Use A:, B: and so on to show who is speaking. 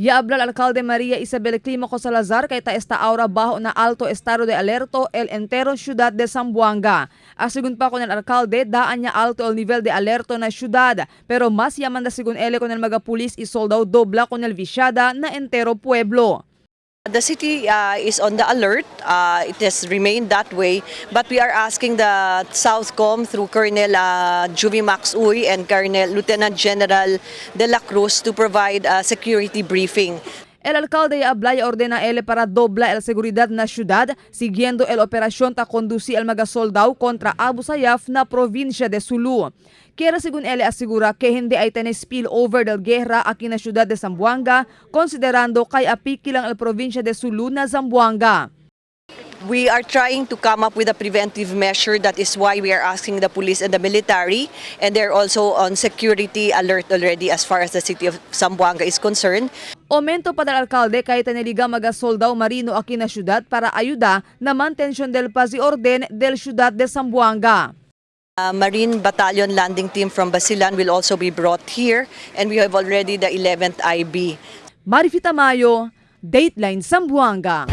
A: Ya habla el alcalde María Isabel Clímaco Salazar kay ta esta ahora bajo na alto estado de alerto el entero ciudad de Zamboanga. Asegun pa con el alcalde, daan niya alto el nivel de alerto na ciudad, pero mas yaman da según ele con el mga pulis y soldado dobla con el visyada na entero pueblo.
B: The city is on the alert. It has remained that way, but we are asking the Southcom through Colonel Juvie Max Uy and Colonel Lieutenant General De La Cruz to provide a security briefing.
A: El alcalde ya habla y ordena ele para dobla el seguridad na ciudad, siguiendo el operación ta conduci el mga soldado contra Abu Sayyaf na provincia de Sulu. Kera según ele asegura que hindi ay tiene spillover del guerra aquí na ciudad de Zamboanga, considerando kay apiki lang el provincia de Sulu na Zamboanga.
B: We are trying to come up with a preventive measure. That is why we are asking the police and the military, and they're also on security alert already as far as the city of Zamboanga is concerned.
A: Aumento pa del alcalde kay taneliga mga soldado marino aquí na ciudad para ayuda na mantención del paz y orden del ciudad de Zamboanga.
B: Marine Battalion landing team from Basilan will also be brought here, and we have already the 11th IB.
A: Marifita Mayo, Dateline Zamboanga.